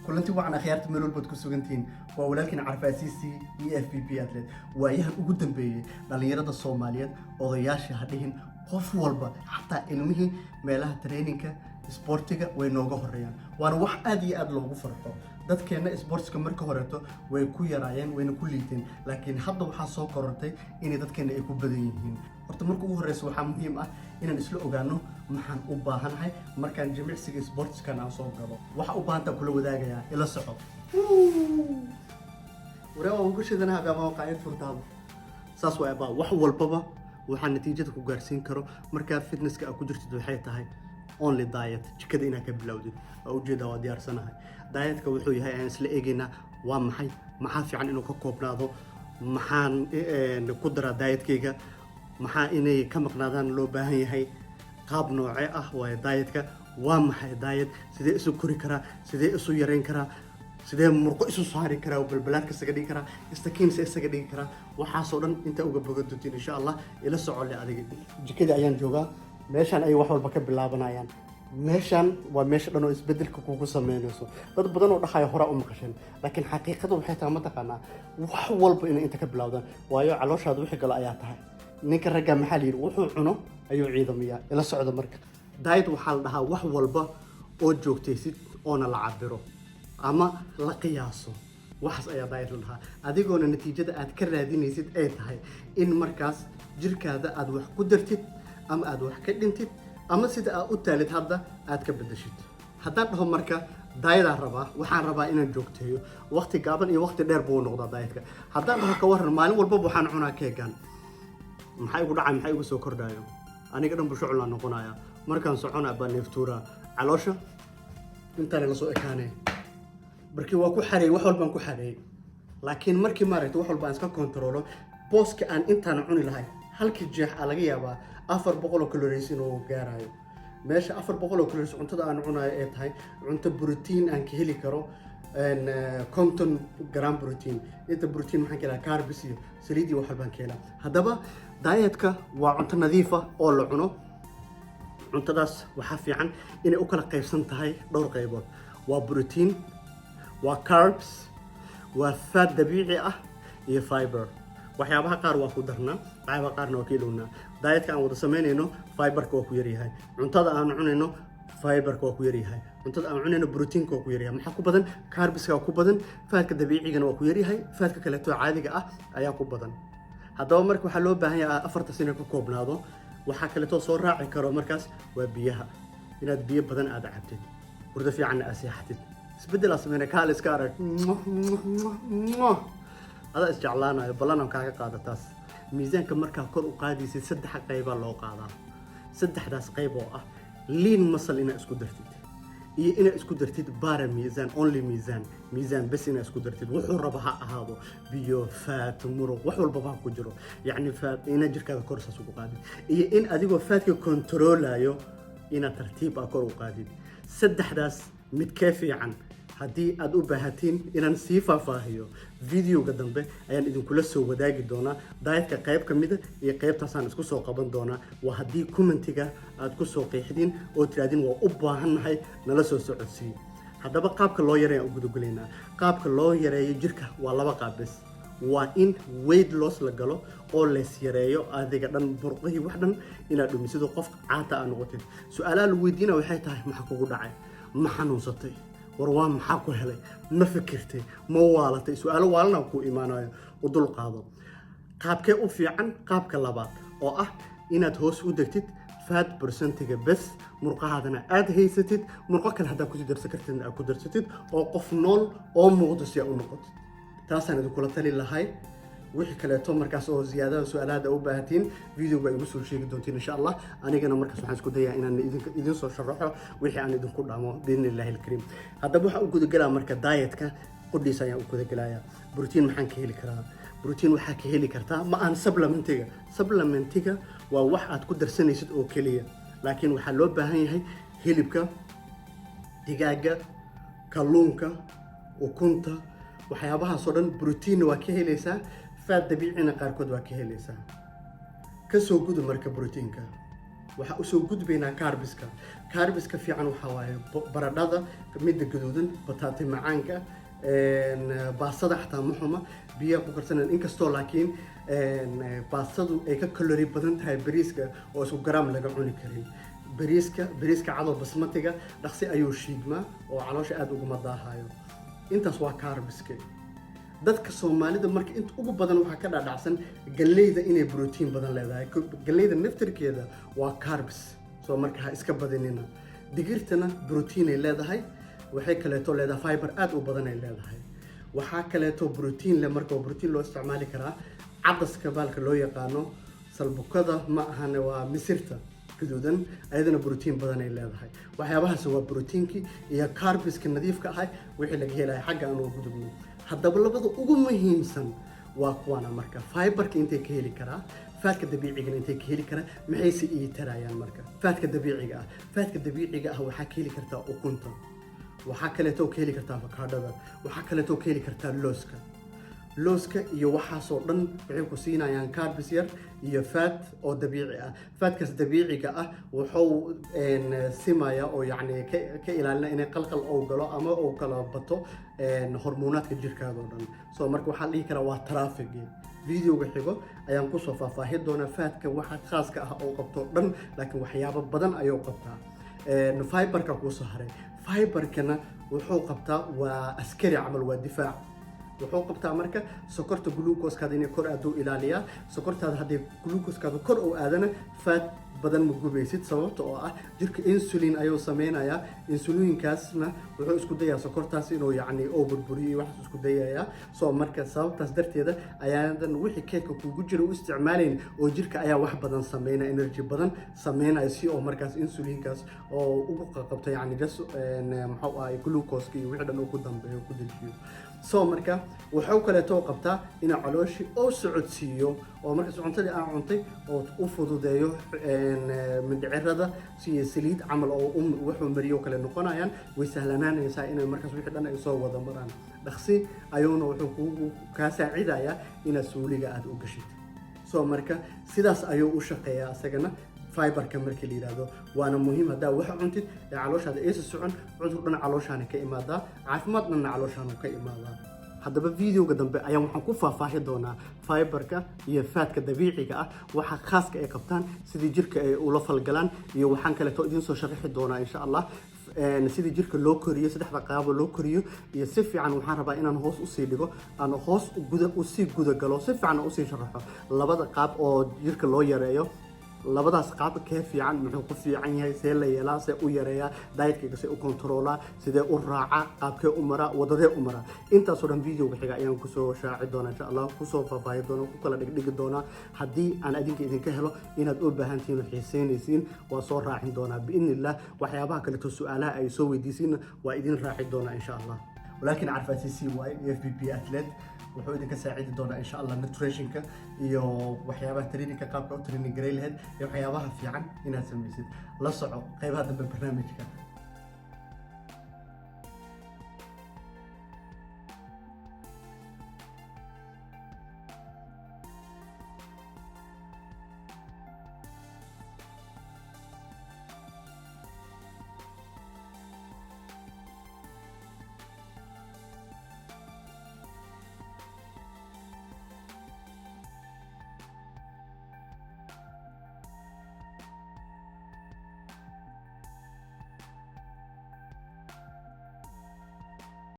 Kulanti wacan, akhyaarta meel walbaad ku sugantihiin. Waa walaalkiin Carfaasiisi iyo FBB athlete. Waayahan ugu dambeeyey dhallinyarada Soomaaliyeed, odayaasha ha dhihin, qof walba, xataa ilmihii, meelaha trainingka isboortiga way nooga horeeyaan, waana wax aad iyo aad loogu farxo. Dadkeenna sportska marka horeeto way ku yaraayeen, wayna ku liiteen, laakiin hadda waxaa soo korortay inay dadkeenna ay ku badan yihiin. Horta marka ugu horeysa waxaa muhiim ah inaan isla ogaano maxaan u baahanahay markaan jimicsiga sportskan aan soo galo. Waxa u baahantaa kula wadaagayaa, ila soco. Waree, waan ugu shidanaha ama qaayad furtaaba saas waay abaa. Wax walbaba waxaa natiijada ku gaarsiin karo markaa fitnesska aad ku jirtid waxay tahay only diet. Jikada inaad ka bilowdid waa ujeedaa, waa diyaarsanahay. Dietka wuxuu yahay aan isla eegaynaa. Waa maxay? Maxaa fiican inuu ka koobnaado? Maxaan ku daraa dietkayga? Maxaa inay ka maqnaadaan loo baahan yahay? Qaab noocee ah waaye dietka? Waa maxay diet? Sidee isu kori karaa? Sidee isu yareyn karaa? Sidee murqo isu saari karaa oo balbalaadka isaga dhigi karaa, istakiinsa isaga dhigi karaa? Waxaasoo dhan inta uga bogan doontiin, insha Allah. Ila socole adiga. Jikadii ayaan joogaa. Meeshaan ay wax walba ka bilaabanayaan. Meeshaan waa meesha dhan oo isbedelka kugu sameynayso. Dad badan oo dhahaya horaa u maqasheen, laakiin xaqiiqadu waxay tahay, mataqaanaa, wax walba inay inta ka bilowdaan, waayo calooshaada wixii galo ayaa tahay. Ninka ragga maxaa la yidhi? Wuxuu cuno ayuu ciidamiyaa. Ila socda. Marka diet waxaa la dhahaa wax walba oo joogtaysid oona la cabiro ama la qiyaaso. Waxaas ayaa diet la dhahaa, adigoona natiijada aad ka raadinaysid ay tahay in markaas jirkaada aad wax ku dartid ama aad wax ka dhintid ama sida aad u taalid hadda aad ka bedeshid. Haddaan dhaho marka dietaan rabaa, waxaan rabaa inaan joogteeyo, waqti gaaban iyo waqti dheer buu noqdaa dietka. Haddaan dhaho, ka waran, maalin walbaba waxaan cunaa keegan, maxaa igu dhacay? Maxaa igu soo kordhayo? Aniga dhan bushuclaan noqonaya. Markaan socona baa neeftuuraa, caloosha intaana la soo ekaanay. Markii waa ku xareeyey, wax walbaan ku xareeyey. Laakiin markii, maaragtay, wax walba aan iska kontaroolo, booska aan intaan cuni lahay halkii jeex aa laga yaabaa 400 oo calories inuu gaarayo. Meesha 400 oo calories cuntada aan cunayo ee tahay cunto protein aan ka heli karo 50 gram protein. Inta protein maxaan ka helaa? Carbs iyo saliid iyo wax walbaan ka helaa. Haddaba dietka waa cunto nadiifa oo la cuno. Cuntadaas waxaa fiican inay u kala qaybsan tahay dhowr qaybood: waa protein, waa carbs, waa fat dabiici ah iyo fiber. Waxyaabaha qaar waa ku darnaa, waxyaabaha qaarna waa ka ilownaa. Dietka aan wada samaynayno fiberka waa ku yaryahay. Cuntada aan cunayno fiberka waa ku yaryahay. Cuntada aan cunayno proteinka waa ku yaryahay. Maxaa ku badan? Carbska waa ku badan, fatka dabiicigana waa ku yaryahay, fatka kaleeto caadiga ah ayaa ku badan. Haddaba marka waxaa loo baahan yahay afartas inay ka koobnaado. Waxaa kaleeto soo raaci karo markaas waa biyaha, inaad biyo badan aad cabtid, hurdo fiicanna aad seexatid. Isbeddel aa sameyna, kaal iska arag, adaa isjeclaanayo. Ballanaan kaaga qaada taas. Miisaanka markaa kor u qaadaysid saddex qaybaa loo qaadaa. Saddexdaas qayb oo ah lean muscle inaad isku dartid iyo inaad isku dartid bara miisaan, only miisaan, miisaan bes inaad isku dartid, wuxuu raba ha ahaado, biyo, fat, muruq, wax walbaba ha ku jiro, yacni fat inaad jirkaada kor saas ugu qaadid, iyo in adigoo fatka controlayo inaad tartiib ah kor u qaadid. Saddexdaas midkee fiican? Haddii aad u baahatiin inaan sii faahfaahiyo, videoga dambe ayaan idinkula soo wadaagi doonaa dietka qayb ka mida iyo qaybtaasaan isku soo qaban doonaa. Waa haddii commentiga aad ku soo qeexdin oo tirahdin waa u baahannahay, nala soo socodsiiyo. Haddaba qaabka loo yareeyo aan u gudagelaynaa. Qaabka loo yareeyo jirka waa laba qaab bes: waa in weight loss la galo oo lees yareeyo adiga dhan, murqihii wax dhan inaad dhumisidoo qof caata aa noqotid. Su-aalaha lagu weydiina waxay tahay: maxaa kugu dhacay? Ma xanuunsatay? War waa maxaa ku helay? Ma fikirtay? Ma waalatay? Su-aalo waalana ku imaanayo, u dul qaado. Qaabkee u fiican? Qaabka labaad oo ah inaad hoos u degtid fat percentiga bes, murqahaadana aad haysatid, murqo kale haddaa kusii darsan kartidna aad ku darsatid, oo qof nool oo muuqdo si aa u noqotid. Taasaan idinkula tali lahay. Wixii kaleeto markaas oo ziyaadada su-aalahaada u baahatiin, videoga igu soo sheegi doontiin, insha Allah. Anigana markaas waxaan isku dayaa inaan idin soo sharaxo wixii aan idinku dhamo, biidni illahi alkariim. Haddaba waxaan u gudagelaa marka dietka qudhiisa ayaan u gudagelayaa. Brotiin maxaan ka heli karaa? Brotiin waxaa ka heli kartaa, ma aan supplementiga. Supplementiga waa wax aad ku darsanaysid oo keliya, laakiin waxaa loo baahan yahay hilibka, digaaga, kalluunka, ukunta, waxyaabahaasoo dhan brotiinna waa ka helaysaa, fat dabiicina qaarkood waa ka helaysaa. Kasoo gudu marka brotiinka. Waxaa usoo gudbaynaa carbs-ka. Carbs-ka fiican waxaa waaye baradhada midda gaduudan, bataati macaanka, baastada xataa ma xuma biyaha ku karsanan, inkastoo laakiin baastadu ay ka calorie badan tahay bariiska oo isku garaam laga cuni karin. Bariiska cadoo basmatiga dhaqsi ayuu shiidmaa oo caloosha aada uguma daahayo. Intaas waa carbs-ka. Dadka Soomaalida marka inta ugu badan waxaa ka dhaadhacsan galleyda inay brotiin badan leedahay. Galleyda naftirkeeda waa carbs, soo marka ha iska badinina. Digirtana brotiinay leedahay, waxay kaleeto leedahay fiber aada u badan ay leedahay. Waxaa kaleeto brotiin leh, marka waa brotiin loo isticmaali karaa cadaska baalka loo yaqaano salbukada ma ahane, waa misirta gaduudan, ayadana brotiin badan ay leedahay. Waxyaabahaas waa brotiinkii iyo carbs-ka nadiifka ahay wixii laga helaya. Xagga aan uga gudubno haddaba, labada ugu muhiimsan waa kuwana. Marka fiber-ka intay ka heli karaa, fat-ka dabiicigana intay ka heli karaa, maxayse ii tarayaan? Marka fat-ka dabiiciga ah, fat-ka dabiiciga ah waxaa ka heli kartaa ukunta, waxaa kaleeto ka heli kartaa avocadada, waxaa kaleeto ka heli kartaa looska. Looska iyo waxaasoo dhan waxay ku siinayaan carbs yar iyo fat oo dabiici ah. Fat-kaas dabiiciga ah wuxuu simayaa oo yacni ka ilaalina inay qalqal ou galo ama uu kala bato hormoonaadka jirkaada oo dhan. So marka waxaa la dhihi karaa waa traffic. Videoga xigo ayaan kusoo faahfaahin doonaa fat-ka waxa khaaska ah oo qabto dhan, laakiin waxyaabo badan ayuu qabtaa. Fiber-ka kuusoo haray, fiber-kana wuxuu qabtaa waa askari camal, waa difaac. Wuxuu qabtaa marka sokorta glucose-kaada inay kor aaduu ilaaliyaa. Sokortaada haddii glucose-kaada kor uu aadana, fat badan ma gubaysid, sababta oo ah jirka insulin ayuu sameynayaa. Insulinkaasna wuxuu isku dayaa sokortaas inuu yacni oo burburiyo iyo waxaas isku dayayaa. So marka sababtaas darteeda ayaadan wixii keedka kugu jira u isticmaalayn oo jirka ayaa wax badan sameynaya, energy badan sameynaya, si oo markaas insulinkaas oo ugu qabto yacni just muxuu ahay glucose iyo wixii dhan uu ku dambeeyo ku dejiyo. So marka wuxuu kaleeto qabtaa inuu calooshii oo socodsiiyo oo markaas cuntadii aan cuntay oo u fududeeyo mindhicirada, si saliid camal oo wuxuu mariyo kale noqonayaan. Way sahlanaanaysaa inay markaas wixii dhan ay soo wada maraan dhaqsi ayuuna wuxuu kugu kaa saacidayaa inaad suuliga aada u gashid. So marka sidaas ayuu u shaqeeyaa isagana fiber-ka markii la yidhaahdo, waana muhiim. Haddaa wax cuntid ee calooshaada aysa socon, cudur dhan calooshaana ka imaadaa, caafimaad dhanna calooshaanu ka imaadaa. Haddaba videoga dambe ayaan waxaan ku faahfaahi doonaa fiber-ka iyo fat-ka dabiiciga ah waxa khaaska ay qabtaan, sidii jirka ay ula falgalaan, iyo waxaan kaleeto idiin soo sharaxi doonaa insha Allah sidii jirka loo koriyo, saddexda qaabo loo koriyo. Iyo si fiican waxaan rabaa inaan hoos usii dhigo, aan hoos guda usii gudagalo, si fiican aan usii sharaxo labada qaab oo jirka loo yareeyo. Labadaas qaab kee fiican, muxuu ku fiican yahay, see la yeelaa, see u yareeyaa diet-kayga, see u control-aa, sidee u raacaa, qaabkee u maraa, wadadee u maraa, intaasoo dhan videoga xiga ayaan kusoo shaaci doonaa insha Allah, kusoo faahfaahi doona, ku kala dhigdhigi doonaa. Haddii aan adinka idinka helo inaad u baahantihiin oo xiiseynaysiin, waa soo raacin doonaa biidni illah. Waxyaabaha kaleeto su-aalaha ay soo weydiisiinna waa idin raaci doonaa insha Allah. Walaakiin Carfaasisi waaye FBP athlete wuxuu idinka saacidi doonaa insha Allah nutrition-ka iyo waxyaabaha training-ka, qaabka u training garay lahayd iyo waxyaabaha fiican inaad samaysid. La soco qaybaha dambe barnaamijka.